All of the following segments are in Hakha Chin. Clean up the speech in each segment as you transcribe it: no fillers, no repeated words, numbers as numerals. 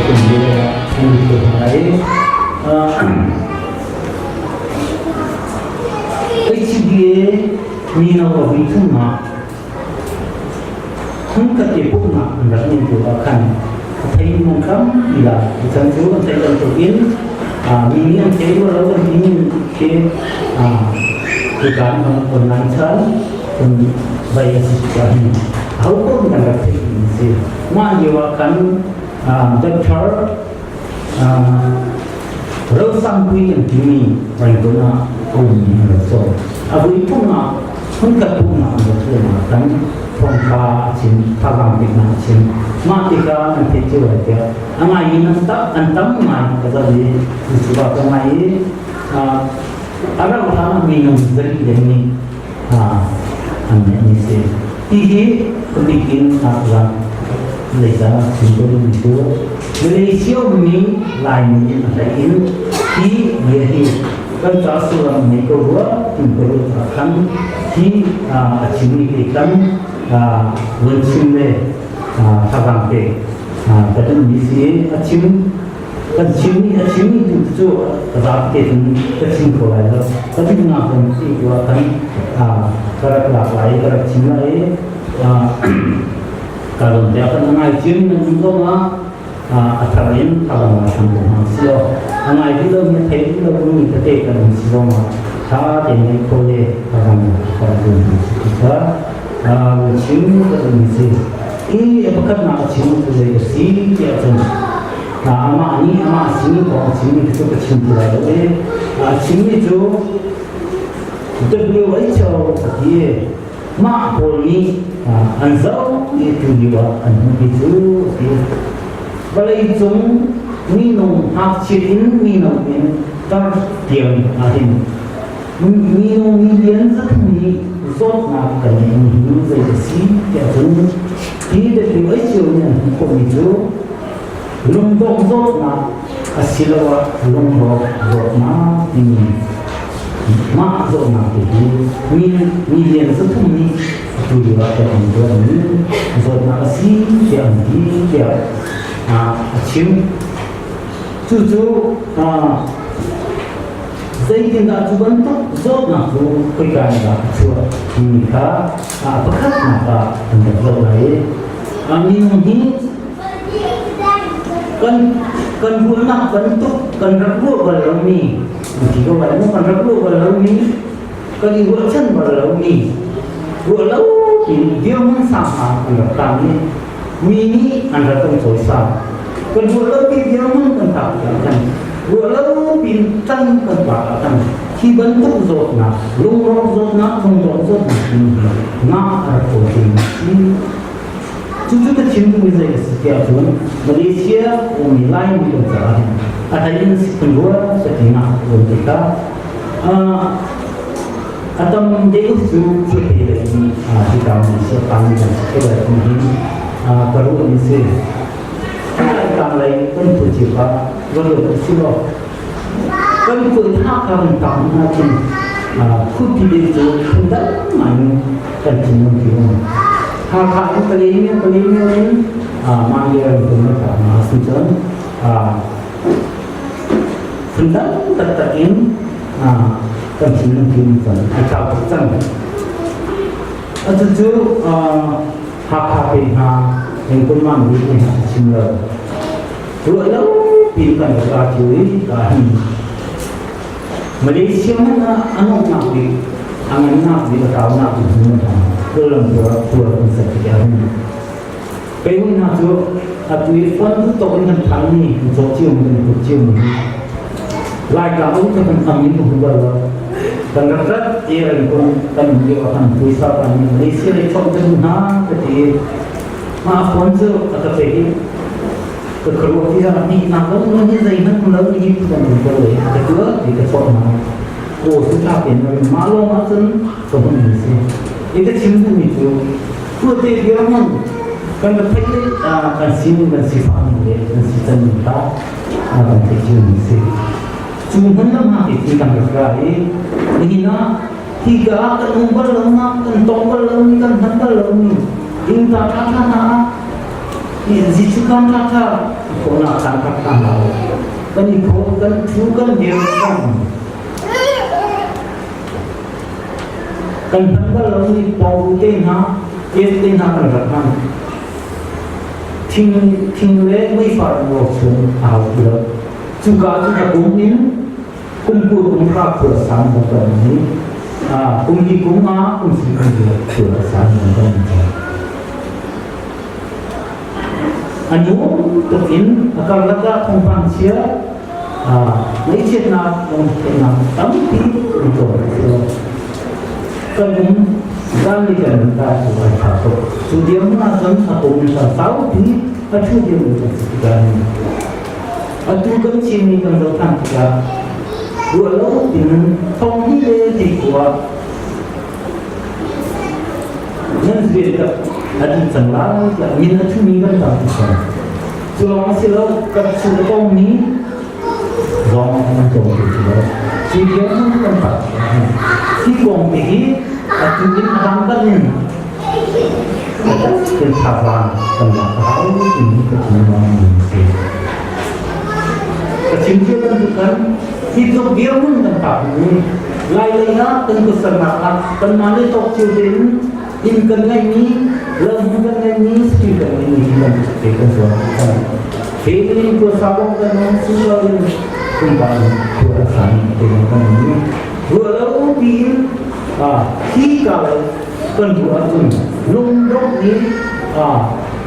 kan bia an ko hna i HBA mino a vui thumnak hmunkhat te pumhnak an rak ngeih tu ah khan a thei man kam ti la chan cu an thei bantuk in mi nih an thei lo an ti khi tutan online chan cun vai a si tikah hin ho paoh nih kan rak theih mi si. Mah lio ah khan Doctor Rosangpui kan timi Rangoon ah a ummi an rak caw. A vui phung ah hmunkhat pumhnak an rak tuah ah khan thawngtha a chim, thazaang peknak a chim. Mah tikah an theih cio lai tiah a ngai in an an tam ngai ka zoh i cu ka ngai i a rauh hlan ah minung zali leng nih an mi si. Ti hi bik in ram leisa chim ko mi cu Malaysia ummi Laimi in a hlei in hi bia hi kan ca sullam nei ko rua tin ko rua khan hi a chimmi te kan vun chim le thazaang pe ka duhmi si a chim kan chimmi a chimmi tu cu zapi te cun ka chim kho lai lo. Ka duhnak kan ti tu ah khan ka rak lak lai ka rak chim lai i ka lawm te kan ngai chim nan um zong ah a thar in thazaang la tham ko hna si lo. A ngai duh lo mi a thei duh lo mi tete kan um si zong ah tha tein ngai kho le thazaang la ka dun si kha chim ka dun si. Hi a pakhatnak a chim tu zei a si tiah cun amah nih amah sin kong a chimmi cu ka chim ti lai lo i a chimmi cu WHO a ti mah pawl nih an zoh i tu lio ah an hmuhmi cu a ti. Vawlei cung minung ngakchia in mino in tar tiang ahhin minung million zathum nih zawtnak kan ngeihmi hi zei a si tiah cun hi WHO nih an hmuh khawhmi cu lungdong zawtnak asiloah lungrawk zawtnak timi mah zawtnak te hi million 3 nih atu lio ah kan um tuahmi zawtnak a si tiah an ti tiah a chim. Cucu zeitindah cu bantuk zawtnak cu khoika in dah a chuah timi kha pakhatnak ah an rak zoh lai i minung hi kan kan ruahnak bantuk kan rak ruah bal lomi ti ko lai mu kan rak ruah bal lomi kan i ruahchan bal lomi ruah lo in dirhmun sang ah an rak tang i mi nih an rak kan cawisang. Kan ruah lo pi dirhmun kan tak ah khan ruah lo pin tan kan tak ah khan hi bantuk zawtnak lungrawk zawtnak lungdong zawtnak hi ngah a rak fawi ding si. Cucu ka chim duhmi zei a si tiah cun Malaysia ummi Laimi kan caah hin a hlei in si khun rua ka ti nak um tikah a tam deuh cu khuate lei nih hika Malaysia tang kan si theu lai kum hin ka ruah mi si. Tang lei kan phu cio ah va ruat si law kan phu tha kan tang hna cun khupi deuh cu phundang ngai in kan thinlung ti um. Hakha in Kalaymyo Kalaymyo in Mangye ram tum na ta na si cun phundang taktak in kan thinlung ti um cun a chau tuk cang. Atu cu Hakha pe hna engkun mang nih ni a chim lo. Ruah lo pin kan ra cio i ka hin Malaysia hmanh ah a nuamhnak bik, a ngannak bik, a kaunak bik hmun hna Kuala Lumpur ah tour kan ser tikah hin kei hun hna cu atu i fund tok in kan phan mi kan caw cio mi kan put cio mi Laitlang um kan tam in kan bal lo kan rak rat i ran kun kan lio ah kan puisa kan Malaysia lei chom kan hna ka ti ma phone cu a ka pe i ka khuaruah ti ah ni nak lo no hi zeihmanh lo ni kan um ko le ka tuah ti ka chawh na ko su tha pen ma lawng ah cun ka hun ni si i ka chim duh mi cu tuate bia man kan ka theih le kan sin kan si fa ning le kan si can ning ta kan theih cio ni si cu hmun lam ha ti kan rak ra i nihin ah hi ka kan um bal lo na kan tong bal lo ni kan hman bal lo ni inn ta tha tha na. Jesuh kan ṭha ṭha khawhnak caan kha kan lo. Kan i khawh, kan thu, kan dir, kan kan hman bal lomi pawng te hna, et te hna kan rak hman. Thing, thing le meifar ruak chung a hau ti lo. Cuka cu ka kum in kum kur kum hra khua sang bang kan ni. Kum hi kum ah kum si kum khua sang bang kan ni. A nu tuk in a karlak ah thawngpang chia ngaihchiatnak lungtheihnak tampi um tawn a si lo. Kan um zan ni kan um ta cu ai tha tuk. Cu dirhmun ahcun a pum in saupi a ṭhu dirhmun kan si tikah hin atu kan Chinmi kan zoh ṭhan tikah ruah lo in thong hi le ti khua Nan rian ka a dih cang lai tiah min a thumi kan tam ti cang. Cu lawng a si lo, kan chung kongmi zong an tong ti ti lo. Cu tiang kan tak. Hi kong te hi atu in a dang kan in kan thazaang kan lak a hau timi ka thinlung in si. Ka chim cia bantuk kan hi tluk dirhmun kan phak ni Lailei ah kan kutsernak ah kanmah le tawk cio tein inn kan ngeihmi, lohmun kan ngeihmi, ski kan ngeihmi hi kan te kan zuam kan. Family khuasa kong kan um silo in pumpak in khua a sami te kan um. Ruah lo piin hi ka lei kan ruah ahcun lungdongh nih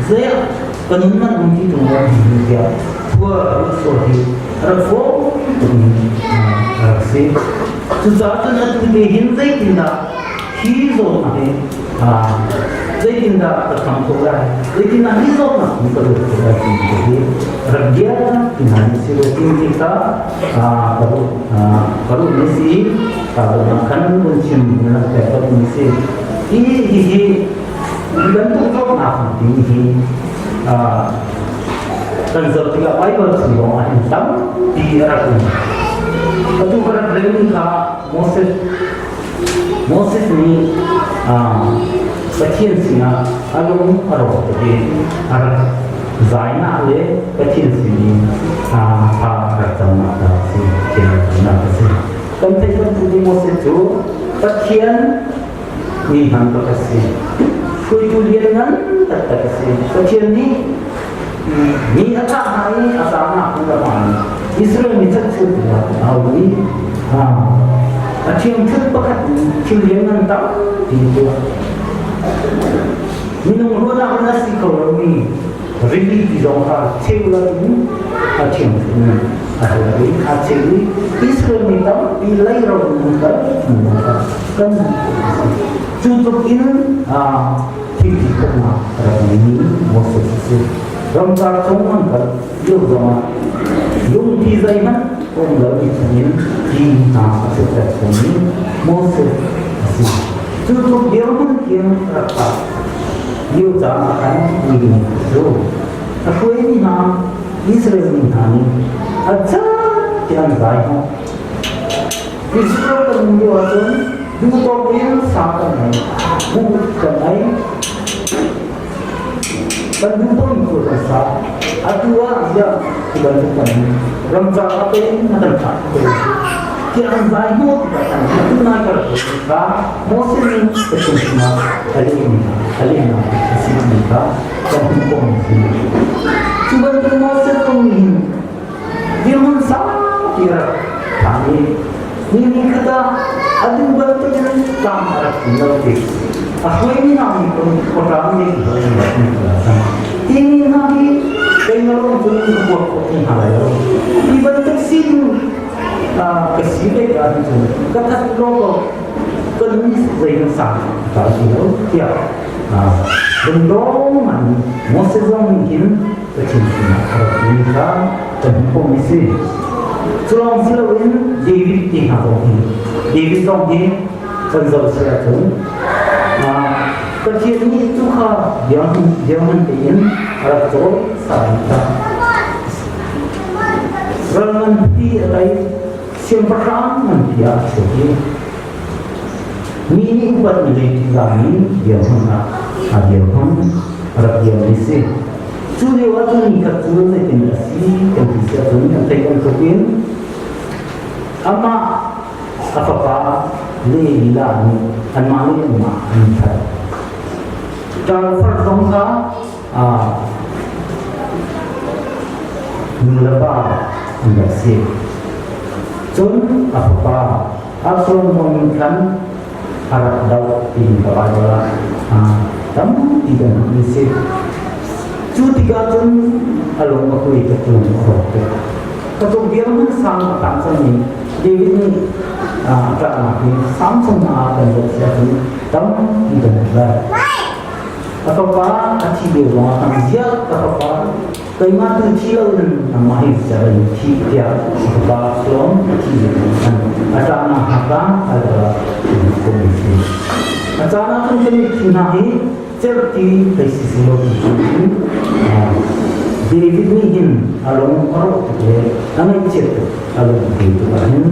zei ah kan um man um ti tung lo tiah khua ruah sual hi rak fawi tukmi a rak si. Cucaah cun atu te hin zeitindah hi zawtnak hi zeitindah ka kham khawh lai, zeitindah hi zawtnak hi ka luat khawh lai timi te hi rak bia ti hna nih si lo timi kha ka ruh ni si ka khan kun chim langhter ka ni si. Hi hi bantuk zawtnak timi hi kan zoh tikah Bible chung lawng ah hin tampi a rak um. Atu ka rak relmi kha Moses Moses nih Pathian sinah a lung a rawk tuk i a rak zainak le Pathian sin i tha a rak camnak a si, Pathian rak camnak a si. Kan theih bantuk in Moses cu Pathian mi hman bak a si. Hruaitu lianngan taktak a si. Pathian nih mi a thah hna i a zaamnak hmun a hmaan. Israel mi chanchuan tiah a au i a thiangthut pakhat thil lianngan tampi tuah. Minung ruahnak in a si kho lomi rili ti zong kha cheu loin a thiangthut in a hal i a cheu i Israel mi tampi leiro in an kal kan cu tluk in thil ti khawhnak rak ngeimi Moses a si. Ramcar chung an kal lio zongah lungpi zeihmanh um lomi chungin ti hna a chuahter khomi Moses a si. Cu tluk dirhmun khin rak phak lio caan ah khan mi cu a hruaimi hna Israel mi hna nih a cat tiah an zai hnawh. Israel kan um lio ahcun duhtawk in sa kan ei, buh kan ei, kan duh tawn ko kan sa. Atu ah ziah ti bantuk kan ramcar a pe na kan thah ko. Tiah an zai hnawh tikah khan atu nai ka rak kha Moses nih Pathian sinah a lehmi a lehnak a si mi kha kan hmuh khawh mi si. Cu bantuk Moses kong nih hin dirhmun saupi a rak phan i ni ni khat ah a duh bantukin tlam a rak tling lo ti a hruaimi hna nih cun khuaṭam nih timi hna hi keimah lawng cun ka buak khawh ti hna lai lo. Hi bantuk sining ka si ve ka ahcun ka that law ko ka nun zei kan sang ta ti lo tiah lungdong an Moses zong nih hin Pathian sinah a rak mi kha kan hmuh khawhmi si. Cu lawng si loin David ti hna zong hi David zong hi kan zoh si ahcun Pathian nih cu kha dirhmun tein a rak cawi sami kha ral nganpi a tei siangpahrang nganpi ah a chuak i mi nih upatmi le ṭihzahmi dirhmun ah a dirhmun a rak dirmi si. Cu lio ah cun nikhat cu zeitin a si kan ti si ahcun kan theih bantuk in amah a fapa le lila nih anmah le anmah an that. Ṭar far zong kha nu le pa an rak si. Cun a fapa Absalom zong nih khan a rak doh ti ka Baibal ah tampi kan hmuh si. Cu tikah cun a lung a kuai tuk lung a rawk tuk. Ka cung vial hmanh sang a tang cangmi David nih a ṭahnak hi sang chung hna ah kan zoh si ahcun tampi kan hmuh lai. A fapa a thi lio zongah kan ziak a fapa keimah tu thi lo in nangmah hi ser in thi tiah a fapa Absalom a thi lio khan a ṭahnak hna ka al kum si. A caan ah cun kan thi hna hi cerhti thei si si lo ti in David nih hin a lung a rawh tuk le a ngaihchiat tuk a lung a tuk ah hin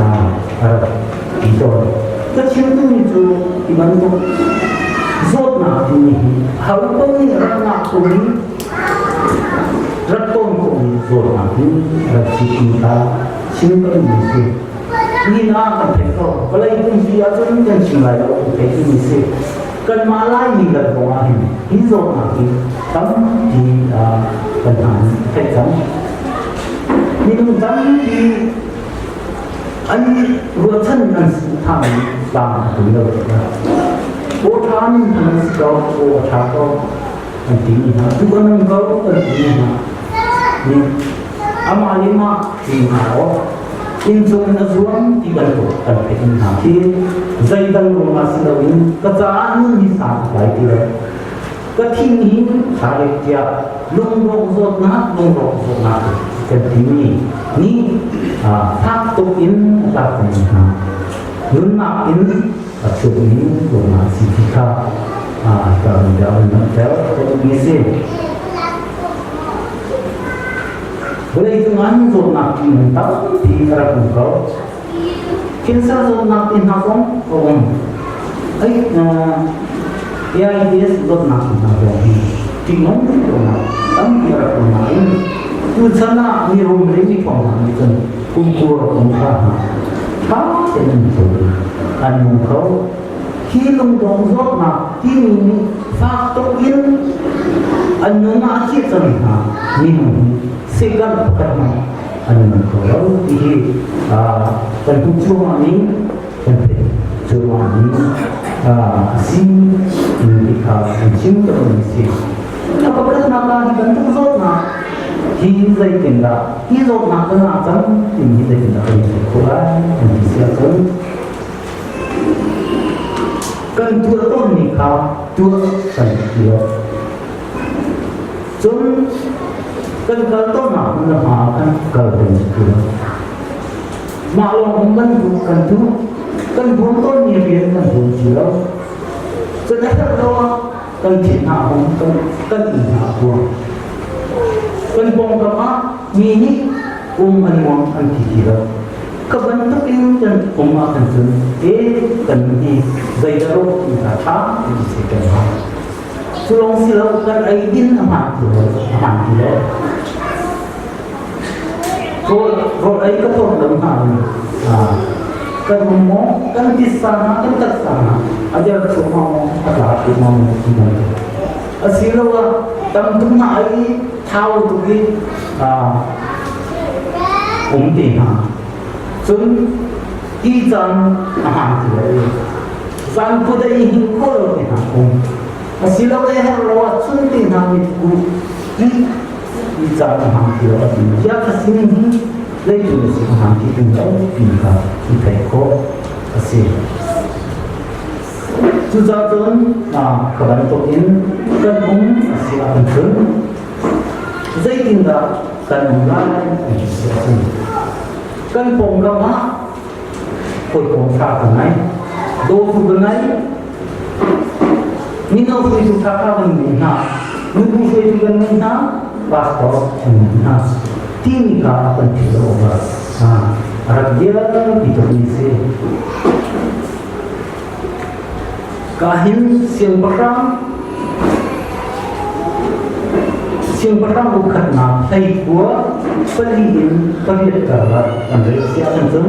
a rak ti tawn. Ka chimtu mi cu hi bantuk zawtnak timi hi ho paoh nih rak ko mi rak tawn ko mi zawtnak hi rak si ti kha chim ka duhmi si. Ni ah kan theih ko. Vawlei pumpi ahcun kan chim lai lo kan theih mi si. Kanmah Laimi kan kong ah hin hi zawtnak hi tampi kan hman theih cang. Minung tampi an ruahchan an tha mi tlang a tum lo tikah aw ṭha min an si ko, aw a ṭha ko an ti mi hna, duh a nung ko an ti mi hna. Amah le mah ti hna aw inncung in a zuang ti bantuk kan theih hna khi zeidang ruangah si loin ka caah nun hi sang lai ti lo ka thin hi tha tiah lungrawk zawtnak lungrawk zawtnak kan timi nih fak tuk in a tlak hna nunnak in a chuakmi ruangah si ti kha ka dah langhter ka duhmi si. Vawleicung ah hin zawtnak ṭihnung tampi a rak um ko. Cancer zawtnak te hna zong a um. AIDS zawtnak te hna zong hi ṭihnung zawtnak tampi a rak um nain tuchan ah mirum le miṭhawng hna nih cun kum kua kum hra hna ṭha tein an kho an nung kho. Hi lungdong zawtnak timi nih fak tuk in an nun ah a thih cang hna minung hi second pakhat hmanh an nung kho lo ti hi kan hmuh cuahmah kan theih cuahmah mi a si ti kha kan chim ka duhmi si. A pakhatnak ah hi bantuk zawtnak hi zeitindah hi zawtnak kan ngah cang timi hi zeitindah kan theih khawh lai kan ti si ahcun kan tuah tawnmi kha tuah kan ti lo. Cun kan kal tawnnak hmun le hma ah khan kal kan ti lo. Mah lawng um bantuk kan duh. Kan buan tawnmi rian kan buan ti lo. Cun a herh lo ah kan thin hna hung kan kan inn hna buang. Kan pawngkam ah mi nih um an muang an ti ti lo. Ka bantuk in kan um ah kan cun e kan hi zeidah rawh ti hna ṭha ti si kan hau. Cu lawng si lo kan ei din a hmaan ti lo a hmaan ti lo. Rawl rawl ei ka thawt lo hna kan um maw kan titsa hna kan taksa hna a der chung maw a tla ti maw ti bantuk. Asiloah tam tuk na ei thau tuk i um te hna. Cun ti caan a hmaan ti lo i zan kudai hin khawh lo te hna um. Asilole herh lo ah chun te hna mit ku i ti caan a hmaan ti lo a ti. Ziah ka sining hi zeitin a si a hmaan ti tung lo ti kha i theih khawh a si. Cucaah cun ka bantukin kan um a si ahcun cun zeitindah kan um lai ti si ahcun kan pawngkam ah hawikom ṭha ka ngei, dawtu ka ngei, mino hruaitu ṭha kha kan ngei hna, nubu hruaitu kan ngei hna, pastor kan ngei hna timi kha kan philh lo awk ah a rak biapi tukmi a si. Kahin siangpahrang Siangpahrang ukhatnak hleikua pali in pariat karlak kan rel si ahcun cun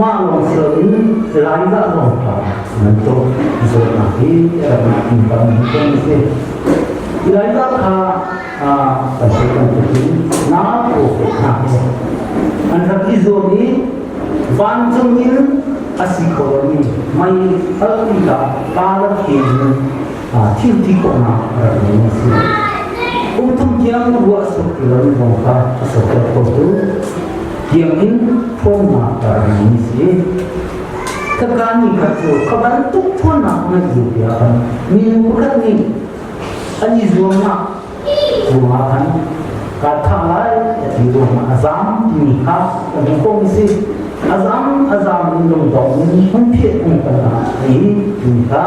mah lawng si loin Elijah zong kha bantuk zawtnak hi a rak in tam kan si. Elijah kha kan theih bantukin naa profet hna he an rak i zuam i vancung in a si kho lomi mei alh tikah kaalak in thil ti khawhnak a rak ngei a si. Kum thum tiang ruah suk ti lo zong kha a sokter khotu tiangin ṭhawnnak a rak ngei a si. Khaka ni khat cu kha bantuk ṭhawnnak ngeih lu tiah khan minu pakhat nih an i zuamnak ruangah khan kaa thah lai a ti ruangah a zaam timi kha kan hmuh khawhmi si. A zaam a zaam in lungdong in hmunphiah um kan ah a i timi kha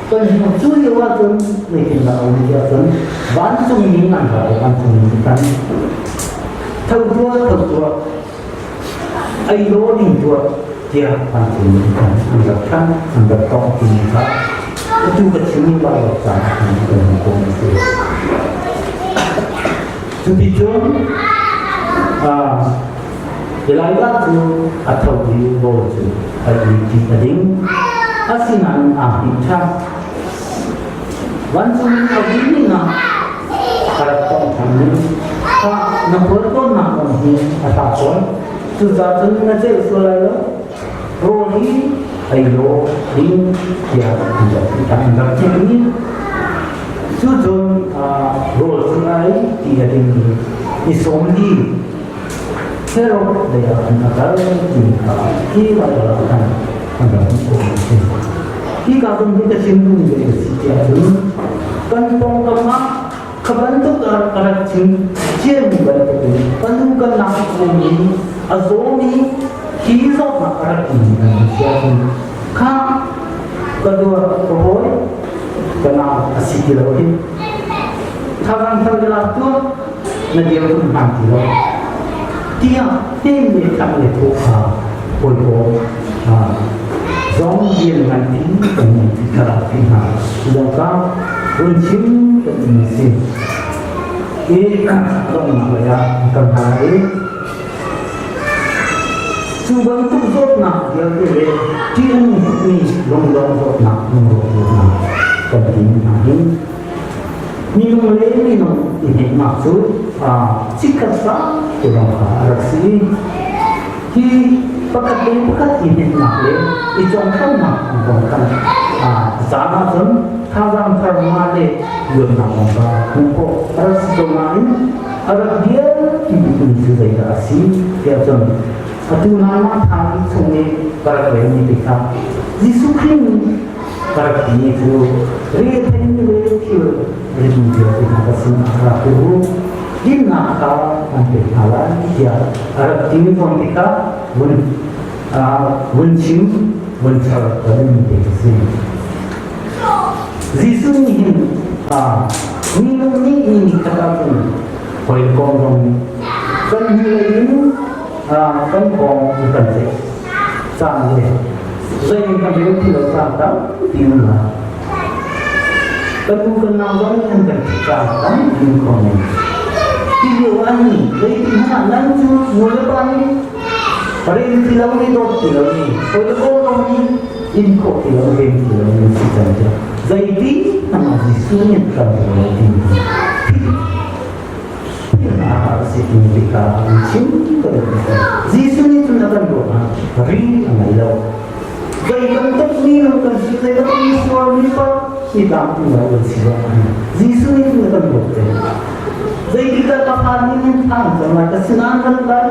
kan hmuh. Cu lio ahcun zeitindah a um ti ahcun vancungmi an ra i vancungmi kan tho tuah tho tuah ei law ding tuah tiah vancungmi kan an rak than an rak tong timi kha atu ka chimmi Baibal ca ah khan kan hmuh khawh a si. Cuticun Elijah cu a tho i rawl cu a ei ti a ding. Asinain aa hngilh ṭhan. Vancung a vui ning ah a rak tong ṭhan i khah na khualtlawnnak lam hi a hla tawn. Cucaah cun na celh sual lai lo. Rawl hi ei law ding tiah an rak ti an rak ti i cu cun rawl cu a ei ti a ding i ni 40 Herod lei ah khan a kal ti kha hi Baibal ah khan an rak hmuh khawh a si. Hi ka zong hi ka chim duhmi a si tiah cun kan pawngkam ah kha bantuk a rak chim ciami bantukin kan nu kan nak mi a zawmi hi zawtnak a rak um kan si ahcun kha ka dua ka hawi ka nau a si ti lo hi thazaang thar ka lak tuah na dir hun hman ti lo tiah tem le thang le thu kha hawi ko zong lian ngan in kan ti kha ti hna zong ka run chim kan in si i dongnak lei ah kan hna i cu bantuk zawtnak vialte le ṭih a nung tukmi lungdong zawtnak lungrawk zawtnak kan ti hna hin minung le minung i hneknak cu chikkhat sa te lawng kha a rak si. Hi pakhat le pakhat i hneknak le i cawngthonak an kong khan zaan ahcun thazaang thar nga le luatnak lawng kha hmuh khawh a rak si ko nain a rak dial ti mi cu zeidah a si tiah cun atu nai mah tha i chung i ka rak relmi te kha Jesuh Khrih nih ka rak timi cu re theimi le thil ritmi vialte hna ka sin ah rak pe u dinnak kha an pek hna lai tiah a rak timi zawn tikah vun vun chim vun char kan te si. Jesuh nih hin minung nih ni khat ahcun hawikom zong kan hnulei in kan kong kan ceih caan le zei kan rel ti lo caan tampi um la kan nu kan nau zong an kan thih caan tampi um kho men. Ti lio an zei ti hmanh ah nan cu nu le pa nih rel ti lo ni dawt ti lo ni hawikom zong nih in khawh ti lo rem ti lo ni si cang tiah zeiti hmanh ah Jesuh nih kan lo ti si ti tikah an chim ka duh. Jesuh nih cun a kan dawt ah ri a ngei lo. Zei bantuk mi kan si, zei bantuk mi sual mi pa mi tlam ti lo kan si lo. Jesuh nih cun a kan dawt te. Zeitikdah ka phan in than cang lai, ka sinah kan lai,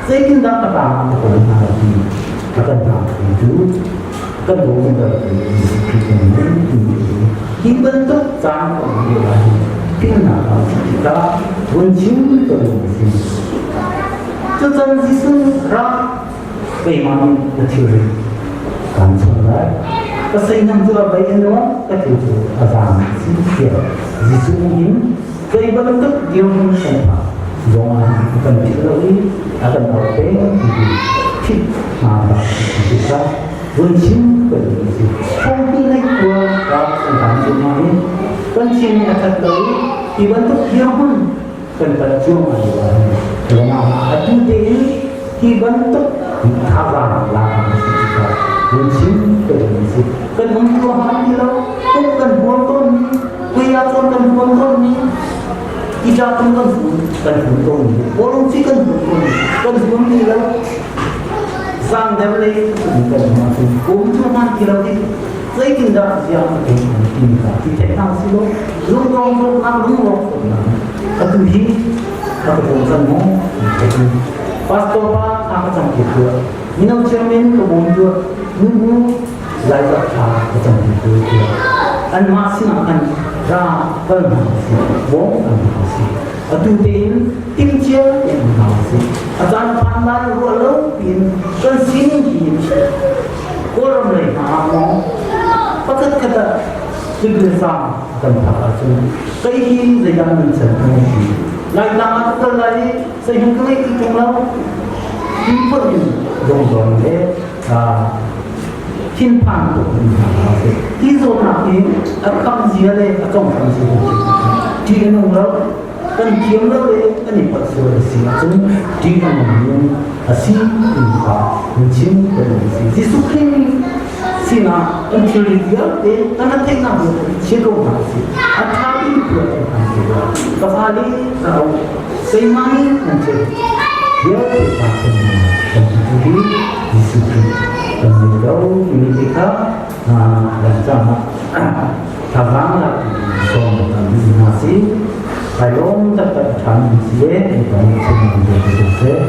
zeitindah ka tang ka kan hna ti ka kan hna ti cu kan dawt kan dawt Jesuh Khrih kan hi bantuk caan ka um lio ah hin tinnak ah tikah vun chim ka duh si. Cucan Jesuh rak keimah nih na thilri kaan chawnh lai. Ka seihnam cu a bei a nuam, ka thil cu a zaang si tiah Jesuh nih hin zei bantuk dirhmun kan phak zong ah a kan philh lo i a kan auh peng ti hi philh hna hlah ti kha vun chim ka duh a si. Phungpi nei khua ka kan kaan cu hna hi kan chin a that lo i. Hi bantuk dirhmun kan pal cuahmah lio ah hin lengah atu tein hi bantuk thazaang lak a si tikah lungchim kan um si. Kan um tuah ti lo, uk kan huam tawn mi, kuya cawn kan huam tawn mi, ita tung kan huam kan huam tawn mi, bawlung ci kan huam tawn mi, kan huam ti lo. Zang deuh le kan huam cu um tuah ti lo ti zeitindah ziang a pek an ti kha ti theih hna si lo lungdong zawtnak lungrawk zawtnak atu hi a ka bawm cang maw pastor pa a ka cang ti tuah mino chairman ka bawm tuah nubu laizak tha ka cang ti tuah anmah sinah khan ra kal hna si bawm kan hna si atu tein timcia tein hna si a caan phan lai ruah lo piin kan sining hi Kawlram lei hna ah maw pakhat khat ah thilsang kan phak ahcun kei hi zeidah nan chan kan ti Laitlang ah ka kal lai i zeihmanh ka ngeih ti ṭung lo ti phun in dongdong le thinphan tuk in hna si ti zawtnak hi a kham zia le a congkham zia ṭih a nung lo kan thiam lo le kan i palh sual a si ahcun ṭih a nungmi a si ti kha kan chim kan si. Jesuh Khrih sinah kan thilri vialte kan rak theihnak vialte chia ko hna si. A ṭha bik tuah kan hman ti lo. Ka fale ka auh keimah nih nan thil vialte pa kan kan ti hi Jesuh Khrih kan nei lo timi te kha kan caah thazaang lak sawm kan hna si. Kai lawm taktak ṭhan si le kan chung kan seh.